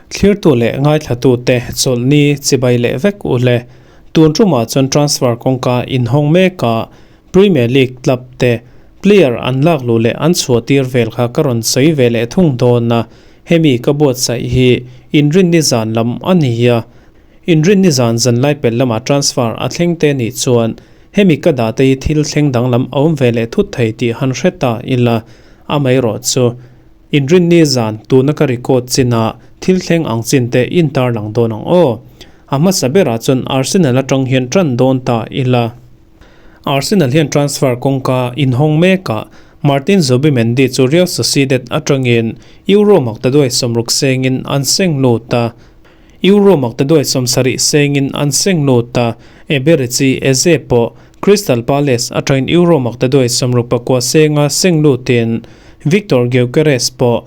Thlirtu leh ngaithlatute chawlhni chibai leh vek u le. Tun tumah chuan transfer kawngka inhawng mek a, Premier League club te player an lak luh leh an chhuah tir vel kha ka rawn sawi ve leh thung dawn a, hemi ka buatsaih hi inrinni zan lam a ni a. Inrinni zan zanlai pel lama transfer a thleng te nih chuan hemi ka dah te hi thil thleng danglam a awm ve leh thut thei tih han hre ta ila, amaherawh chu Inrinni zan tuna ka record chinah thil thleng ang chin te intar lang dawn ang aw. A hmasa berah chuan Arsenal atang hian tan dawn ta ila. Arsenal hian transfer kawngka inhawng mekah Martin Zubimendi chu Real Sociedad atangin Euro maktaduai sawmruk sengin an seng lut a. Euro maktaduai 70 sengin an seng lut a, Eberechi Eze pawh Crystal Palace atangin Euro maktaduai 64 senga seng lutin Viktor Gyokeres pawh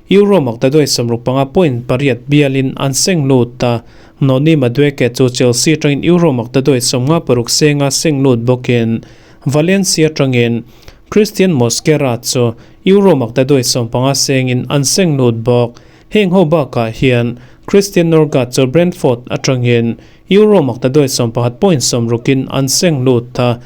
Euro maktaduai 65.8 bialin an seng lut a, Noni Madueke chu Chelsea atangin Euro maktaduai 56 senga seng lut bawkin Valencia atangin Christian Mosquera chu Euro maktaduai 15 sengin an seng lut bawk. Heng ho bakah hian Christian Norgaard chu Brentford atangin Euro maktaduai 11.60 in an seng lut a,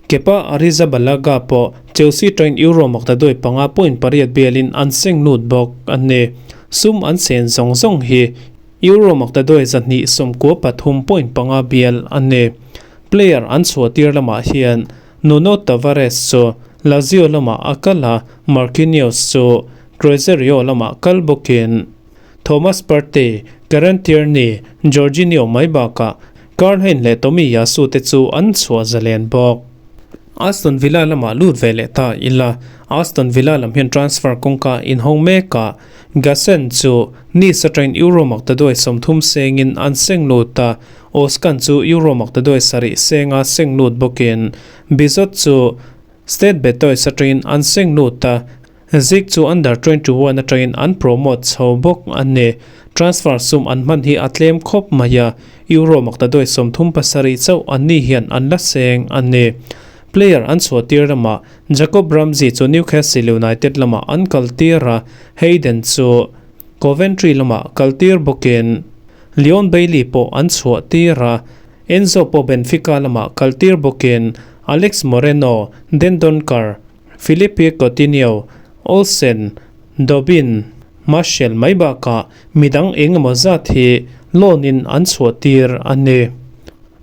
Kepa Arrizabalaga pawh Chelsea atangin Euro maktaduai 5.8 bialin an seng lut bawk a ni. Sum an sen zawng zawng hi Euro maktaduai 193.5 bial a ni. Player an chhuah tir lamah hian Nuno Tavares chu Lazio lamah a kal a, Marquinhos chu Cruzeiro lamah kal bawkin Thomas Partey, Kieran Tierney, Jorginho mai bakah Karl Hein leh Tomiyasu te chu an chhuah zalen bawk. Aston Villa lamah lut ve leh ta ila, Aston Villa lam hian transfer kawngka inhawng mek a, Gassen chu Nice atangin Euro maktaduai 30 sengin an seng lut a, Oscan chu Euro maktaduai 7 senga seng lut bawkin Bizot chu Stade Betois atangin an seng lut a, Zik chu under 21 atangin an promote chho bawk a ni. Transfer sum an hman hi a tlem khawp mai a, Euro maktaduai 37 chauh an ni hian an la seng a ni. Player an chhuah tir lamah Jacob Ramsey chu Newcastle United lamah an kal tir a, Hayden chu Coventry lamah kal tir bawkin Leon Bailey pawh an chhuah tir a, Enzo pawh Benfica lamah kal tir bawkin Alex Moreno, Dendoncker, Philippe Coutinho, Olsen, Dobbin, Martial mai bakah midang eng emaw zat hi loan in an chhuah tir a ni.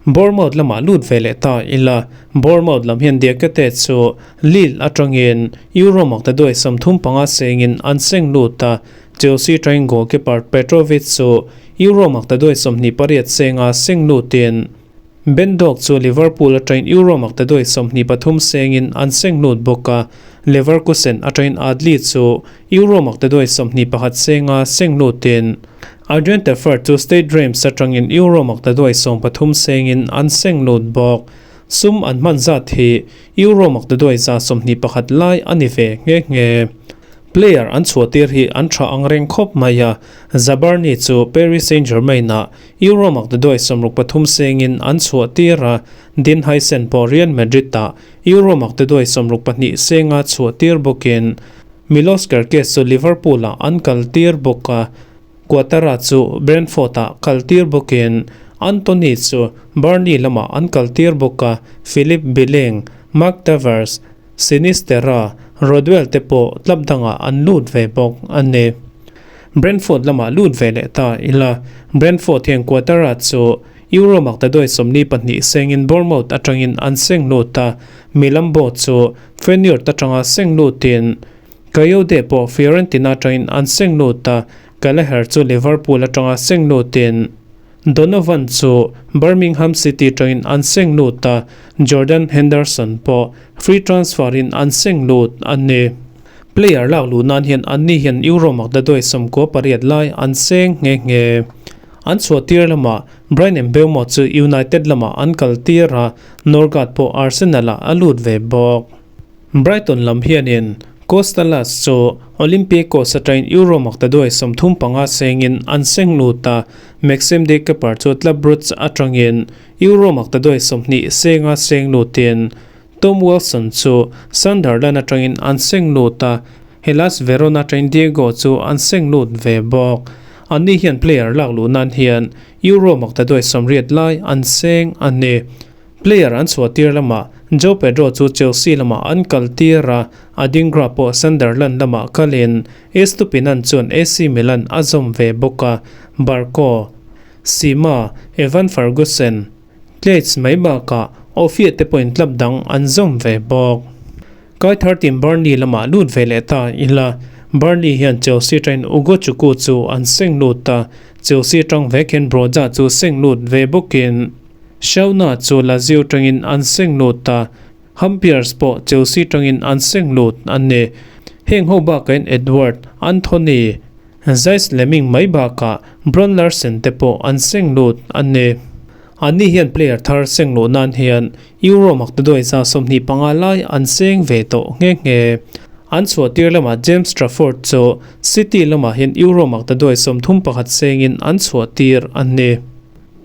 Bournemouth lamah lut ve leh ta ila, Bournemouth lam hian Diakite chu Lille atangin Euro maktaduai 35 sengin an seng lut a, Chelsea atangin goalkeeper Petrovic chu Euro maktaduai 28 senga seng lutin Ben Doak chu Liverpool atangin Euro maktaduai 23 sengin an seng lut bawk a, Leverkusen atangin Adli chu Euro maktaduai 21 senga seng lutin Adrian Teffer chu Stade Reims atangin Euro maktaduai 13 sengin an seng lut bawk. Sum an hman zat hi Euro maktaduai 121 lai a ni ve nghe nghe. Player an chhuah tir hi an tha ang reng khawp mai a, Zabarnyi chu Paris Saint-Germain ah Euro maktaduai 63 sengin an chhuah tir a, Dean Huijsen pawh Real Madrid ah Euro maktaduai 62 senga chhuah tir bawkin Milos Kerkez chu Liverpool ah an kal tir bawk a, Quattara chu Brentford ah kal tir bawkin Antony chu Burnley lamah an kal tir bawk a, Philip Billing, Mark Tavers, Sinisterra, Rodwell te pawh club dangah an lut ve bawk a ni. Brentford lamah lut ve leh ta ila, Brentford hian Quattara chu Euro maktaduai 42 sengin Bournemouth atangin an seng lut a, Milambo chu Feyenoord atanga seng lutin Kayode pawh Fiorentina atangin an seng lut a, Gallagher chu Liverpool atanga seng lutin Donovan chu Birmingham City atangin an seng lut a, Jordan Henderson pawh free transfer in an seng lut a ni. Player lak luh nan hian an ni hian Euro maktaduai 98 lai an seng nghe nghe. An chhuah tir lamah Bryan Mbeumo chu United lamah an kal tir a, Norgaard pawh Arsenal ah a lut ve bawk. Brighton lam hianin Costalas chu Olympiacos atangin Euro maktaduai 35 sengin an seng lut a, Maxim De Cuyper chu Club Brugge atangin Euro maktaduai 20 senga seng lutin Tom Wilson chu Sunderland atangin an seng lut a, Hellas Verona atangin Diego chu an seng lut ve bawk. Anni hian player lak luh nan hian Euro maktaduai 80 lai an seng a ni. Player an chhuah tir lamah Joao Pedro chu Chelsea lamah an kal tir a, Adingra pawh Sunderland lamah kalin Estupinan chuan AC Milan a zawm ve bawk a, Barco, Sima, Evan Ferguson, Clates mai bakah Offiah te pawhin club dang an zawm ve bawk. Kai thar team Burnley lamah lut ve leh ta ila, Burnley hian Chelsea atangin Ugo Chukwu chu an seng lut a, Chelsea atang vek hian Broja chu seng lut ve bawkin Shauna chu Lazio atangin an seng lut a, Hampers pawh Chelsea atangin an seng lut a ni. Heng ho bakain Edward, Anthony, Zais Leming mai bakah Bron Larsen te pawh an seng lut a ni. Anni hian player thar seng luh nan hian Euro maktaduai 25 lai an seng ve tawh nghe nghe. An chhuah tir lamah James Trafford chu City lamah hian Euro maktaduai 31 sengin an chhuah tir a ni.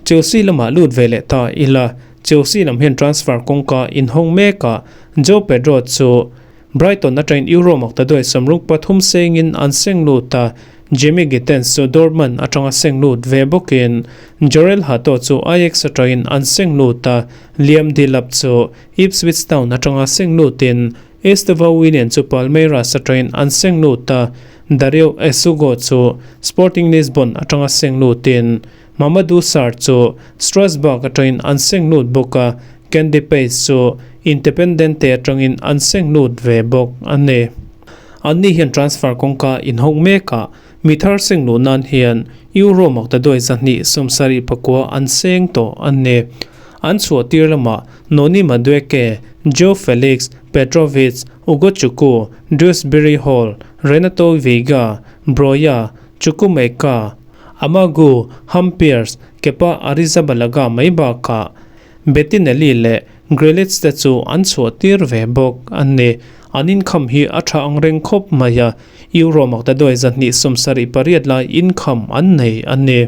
Chelsea lamah lut ve leh ta ila, Chelsea lam hian transfer kawngka inhawng mekah Joao Pedro chu Brighton atangin Euro maktaduai 63 sengin an seng lut a, Jamie Gittens chu Dortmund atanga seng lut ve bawkin Jorrel Hato chu Ajax atangin an seng lut a, Liam Delap chu Ipswich Town atanga seng lutin Estevao Willian chu Palmeiras atangin an seng lut a, Dario Essugo chu Sporting Lisbon atanga seng lutin Mamadou Sarr chu Strasbourg atangin an seng lut bawk a, Candy Pace chu Independente atangin an seng lut ve bawk a ni. Anni hian transfer kawngka inhawk mekah mi thar seng luh nan hian Euro maktaduai 279 an seng tawh a ni. An chhuah tir lamah Noni Madueke, Joao Felix, Petrovic, Ugo Chukwu, Dewsbury Hall, Renato Veiga, Broja, Chukwuemeka, Amagu, Hampers, Kepa Arrizabalaga mai bakah Bettinelli leh Grealish te chu an chhuah tir ve bawk a ni. An income hi a tha ang reng khawp mai a, Euro maktaduai 278 lai income an nei a ni.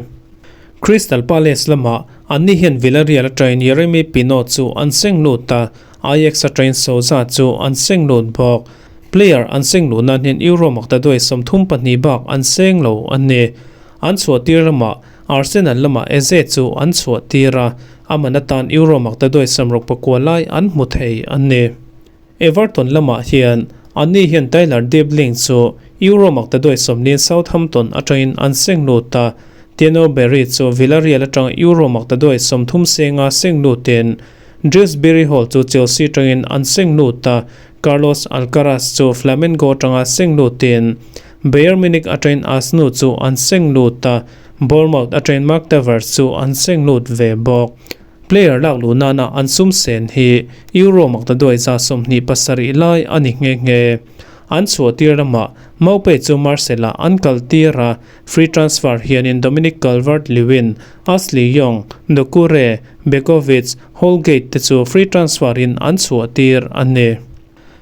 Crystal Palace lamah anni hian Villarreal atangin Yeremy Pino chu an seng lut a, Ajax atangin Souza chu an seng lut bawk. Player an seng luh nan hian Euro maktaduai 32 bak an seng lo a ni. An chhuah tir lamah Arsenal lamah Eze chu an chhuah tir a, a man atan Euro maktaduai 69 lai an hmu thei a ni. Everton lamah hian anni hian Tyler Dibling chu Euro maktaduai 40 Southampton atangin an seng lut a, Tiano Barry chu Villarreal atang Euro maktaduai 30 senga seng lutin Dewsbury Hall chu Chelsea atangin an seng lut a, Carlos Alcaraz chu Flamengo atanga seng lutin Bayern Munich atangin Asnu chu an seng lut a, Bournemouth atangin Mark Tavers chu an seng lut ve bawk. Player lak luh nana an sum sen hi Euro maktaduai 27 lai a ni nghe nghe. An chhuah tir lamah Maupe chu Marseille an kal tir a, free transfer hianin Dominic Calvert-Lewin, Ashley Young, Doucoure, Begovic, Holgate te chu free transfer in an chhuah tir a ni.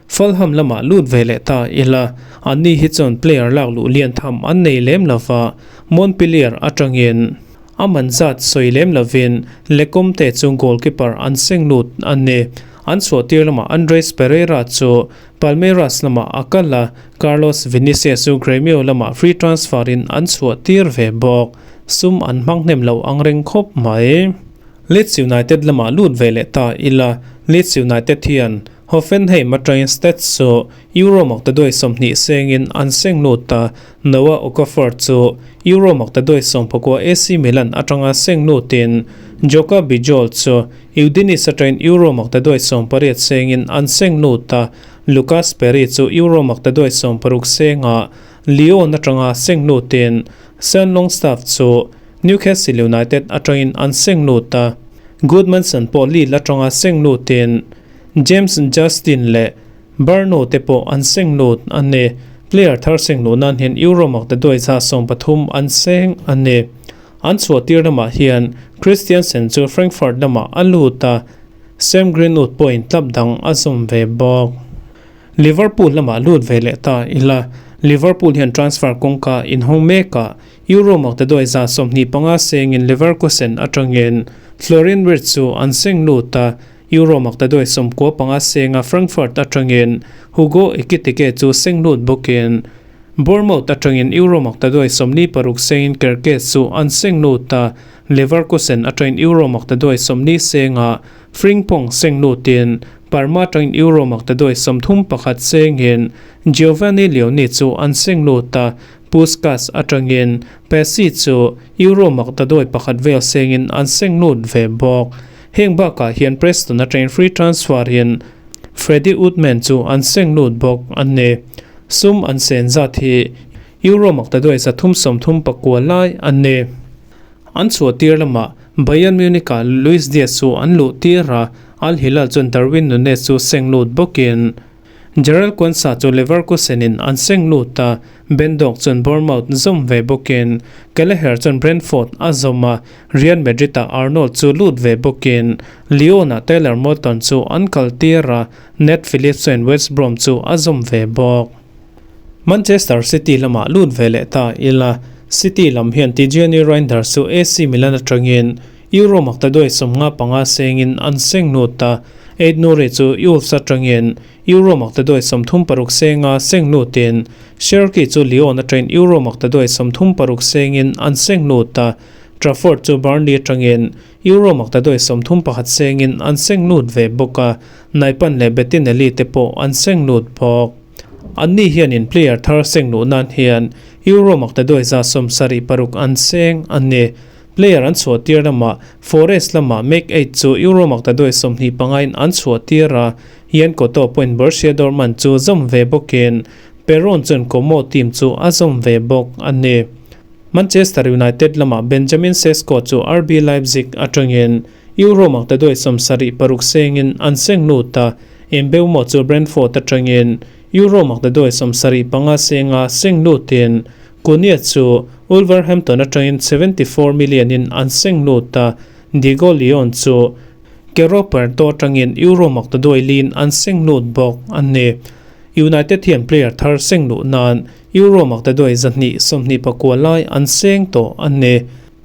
Fulham lamah lut ve leh ta ila, anni hi chuan player lak luh lian tham an nei lem lova, Montpellier atangin a man zat sawi lem lovin Lecomte chu goalkeeper an seng lut a ni. An chhuah tir lamah Andres Pereira chu Palmeiras lamah a kal a, Carlos Vinicius chu Gremio lamah free transfer in an chhuah tir ve bawk. Sum an hmang hnem lo ang reng khawp mai. Leeds United lamah lut ve leh ta ila, Leeds United hian Hoffenheim atangin Stats chu Euro maktaduai 20 sengin an seng lut a, Noah Okafor chu Euro maktaduai 19 AC Milan atanga seng lutin Joka Bijol chu Udinese atangin Euro maktaduai 18 sengin an seng lut a, Lucas Perri chu Euro maktaduai 60 senga Lyon atanga seng lutin Sean Longstaff chu Newcastle United atangin an seng lut a, Gudmundsson pawh Lille atanga seng lutin James Justin leh Berno te pawh an seng lut a ni. Player thar seng luh nan hian Euro maktaduai 30 an seng a ni. An chhuah tir lamah hian Christiansen chu Frankfurt lamah a lut a, Sam Greenwood pawhin club dang a zawm ve bawk. Liverpool lamah lut ve leh ta ila, Liverpool hian transfer kawngka inhawng mekah Euro maktaduai 25 sengin Leverkusen atangin Florian Wirtz chu an seng lut a. Euro maktaduai 95 senga Frankfurt atangin Hugo Ekitike chu seng lut bawkin Bournemouth atangin Euro maktaduai 46 sengin Kerkez chu an seng lut a, Leverkusen atangin Euro maktaduai 40 senga Frimpong seng lutin Parma atangin Euro maktaduai 31 sengin Giovanni Leoni chu an seng lut a, Puskas atangin Pessi chu Euro maktaduai 1 vel sengin an seng lut ve bawk. Heng bakah hian Preston atangin free transfer in Freddie Woodman chu an seng lut bawk a ni. Sum an sen zat hi Euro maktaduai 339 lai a ni. An chhuah tir lamah Bayern Munich-ah Luis Diaz chu an luh tir a, Al Hilal chuan Darwin Nunez chu seng lut bawkin Jarell Quansah chu Leverkusen-in an seng lut a, Ben Doak chuan Bournemouth zawm ve bawkin Kelleher chuan Brentford a zawm a, Real Madrid-ah Arnold chu lut ve bawkin Lyon-ah Taylor Moton chu an kal tir a, Nat Phillips chuan West Brom chu a zawm ve bawk. Manchester City lamah lut ve leh ta ila, City lam hian Tijjani Reijnders chu AC Milan atangin Euro maktaduai 55 sengin an seng lut a, Ait Nouri chu Wolves atangin Euro maktaduai 36 senga seng lutin Cherki chu Lyon atangin Euro maktaduai 36 sengin an seng lut a, Trafford chu Burnley atangin Euro maktaduai 31 sengin an seng lut ve bawk a, Naipan leh Bettinelli te pawh an seng lut bawk. Anni hianin player thar seng luh nan hian Euro maktaduai 76 an seng a ni. Player an chhuah tir lamah Forest lamah Make Eight chu Euro maktaduai 25 in an chhuah tir a, Yan Koto pawhin Borussia Dortmund chu zawm ve bawkin Perron chuan Como team chu a zawm ve bawk a ni. Manchester United lamah Benjamin Sesko chu RB Leipzig atangin Euro maktaduai 76 sengin an seng lut a, Mbeumo chu Brentford atangin Euro maktaduai 75 senga seng lutin Cunha chu Wolverhampton atangin 74 million in an seng lut a, Diego Leon chu Cerro Porto atangin Euro maktaduai lin an seng lut bawk a ni. United hian player thar seng luh nan Euro maktaduai 129 lai an seng tawh a ni.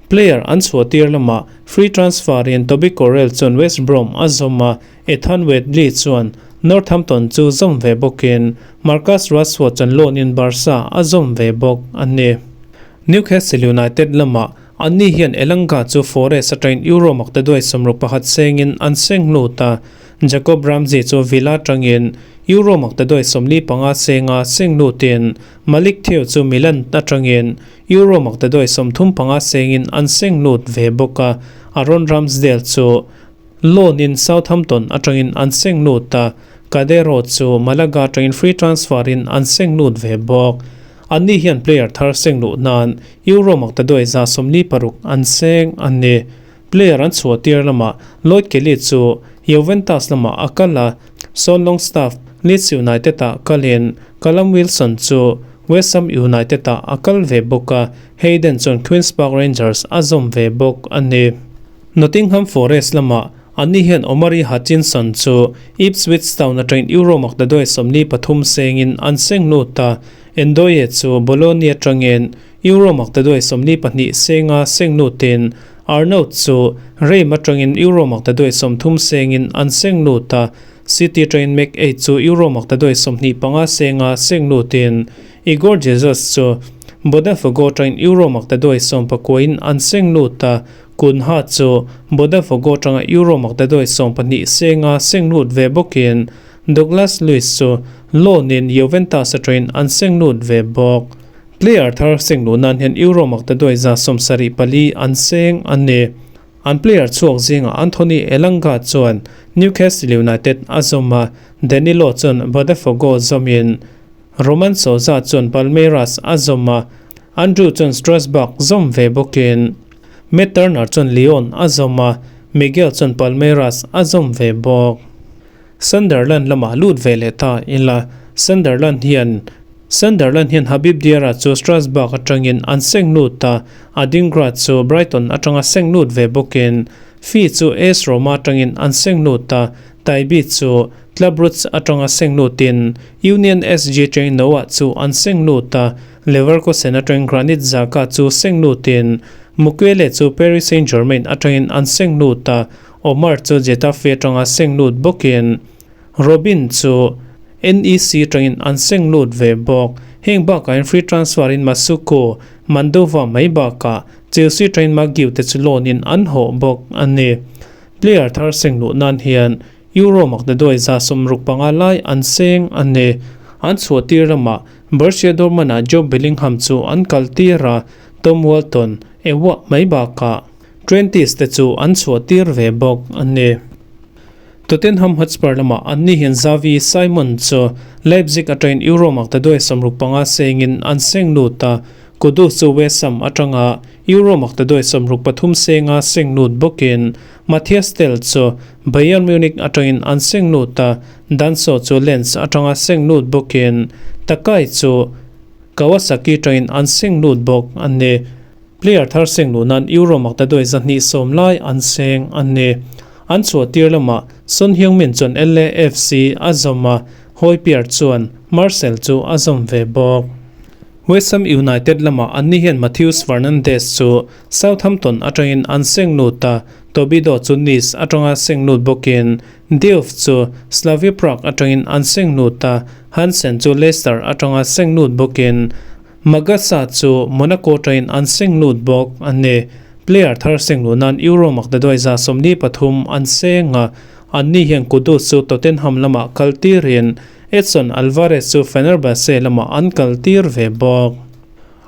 Player an chhuah tir lamah free transfer in Toby Correll chuan West Brom a zawm a, Ethan Wadley chuan Northampton chu zawm ve bawkin Marcus Rashford chuan loan in Barca a zawm ve bawk a ni. Newcastle United lamah anni hian Elanga chu Forest atangin Euro maktaduai 61 sengin an seng lut a, Jacob Ramsey chu Villa atangin Euro maktaduai 45 senga seng lutin Malik Thiaw chu Milan atangin Euro maktaduai 35 sengin an seng lut ve bawk a, Aaron Ramsdale chu loan in Southampton atangin an seng lut a, Cadero chu Malaga atangin free transfer in an seng lut ve bawk. Anni hian player thar seng luh nan Euro maktaduai 46 an seng a ni. Player an chhuah tir lamah Lloyd Kelly chu Juventus lamah a kal a, Sean Longstaff Leeds United ah kalin Callum Wilson chu West Ham United ah a kal ve bawk a, Hayden chuan Queens Park Rangers a zawm ve bawk a ni. Nottingham Forest lamah anni hian Omari Hutchinson chu Ipswich Town atangin Euro maktaduai 43 sengin an seng lut a, Ndoye chu Bologna atangin Euro maktaduai 42 senga seng lutin Arnaut chu Reims atangin Euro maktaduai 30 sengin an seng lut a, City atangin Make Eight chu Euro maktaduai 25 senga seng lutin Igor Jesus chu Botafogo atangin Euro maktaduai 19 in an seng lut a, Cunha chu Botafogo atanga Euro maktaduai 12 senga seng lut ve bawkin Douglas Luiz chu loan in Juventus atangin an seng lut ve bawk. Player thar seng luh nan hian Euro maktaduai 74 an seng a ni. An player chhuak zinga Anthony Elanga chuan Newcastle United a zawm a, Danilo chuan Botafogo zawmin Roman Souza chuan Palmeiras a zawm a, Andrew chuan Strasbourg zawm ve bawkin Matt Turner chuan Lyon a zawm a, Miguel chuan Palmeiras a zawm ve bawk. Sunderland lamah lut ve leh ta ila, Sunderland hian Habib Diarra chu Strasbourg atangin an seng lut a, Adingra chu Brighton atanga seng lut ve bawkin Fee chu AS Roma atangin an seng lut a, Taibi chu Club Brugge atanga seng lutin Union SG atangin Noah chu an seng lut a, Leverkusen atangin Granit Xhaka chu seng lutin Mukwele chu Paris Saint-Germain atangin an seng lut a, Omar chu Getafe atanga seng lut bawkin Robin chu NEC atangin an seng lut ve bawk. Heng bakah hian free transfer in Masuku, Mandova mai bakah Chelsea atangin Maguire te chu loan in an hawh bawk a ni. Player thar seng luh nan hian Euro makdaduai 65 lai an seng a ni. An chhuah tir lamah Borussia Dortmund ah Jobe Bellingham chu an kal tir a, Tom Walton, Ewa mai bakah Trentist te chu an chhuah tir ve bawk a ni. Tottenham Hotspur lamah anni hian Xavi Simon chu Leipzig atangin Euro makdaduai 65 sengin an seng lut a, Kudus chu West Ham atanga Euro makdaduai 63 senga seng lut bawkin Matthias Tel chu Bayern Munich atangin an seng lut a, Danso chu Lens atanga seng lut bawkin Takai chu Kawasaki atangin an seng lut bawk a ni. Player thar seng luh nan Euro makdaduai 210 lai an seng a ni. An chhuah tir lamah Son Heung-min chuan LAFC a zawm a, Hojbjerg chuan Marcel chu a zawm ve bawk. West Ham United lamah anni hian Matheus Fernandes chu Southampton atangin an seng lut a, Tobido chu Nice atanga seng lut bawkin Diouf chu Slavia Prague atangin an seng lut a, Hansen chu Leicester atanga seng lut bawkin Magasa chu Monaco atangin an seng lut bawk a ni. Player thar seng luh nan Euro makdaduai 73 an seng a, anni hian Kudus chu Tottenham lamah kal tirin Edson Alvarez chu Fenerbahce lamah an kal tir ve bawk.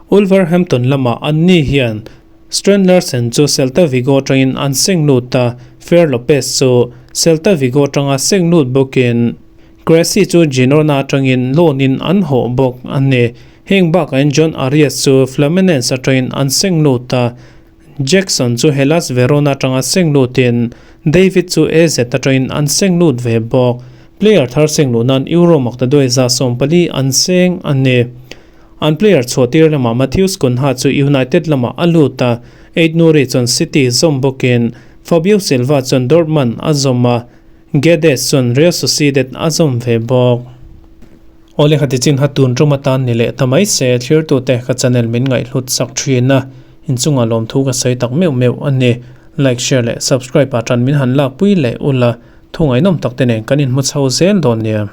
Wolverhampton lamah anni hian Strand Larsen chu Celta Vigo atangin an seng lut a, Fer Lopez chu Celta Vigo atanga seng lut bawkin Cressy chu Girona atangin loan in an hawh bawk a ni. Heng bakah hian John Arias chu Fluminense atangin an seng lut a, Jackson chu Hellas Verona atanga seng lutin David chu AZ atangin an seng lut ve bawk. Player thar seng luh nan Euro makdaduai 14 an seng a ni. An player chhuah tir lamah Matheus Cunha chu United lamah a lut a, Ait Nouri chuan City zawm bawkin Fabio Silva chuan Dortmund a zawm a, Guedes chuan Real Sociedad a zawm ve bawk. Awle khati chin kha tun tum atan ni leh ta mai se thirtute ka channel min ngaihhlut sak thin a, inchungah lawmthu ka sawi tak meuh meuh a ni. Like, share leh subscribe ah tan min han lakpui leh ula, thu ngaihnawm tak te nen kan inhmu chho zel dawn nia.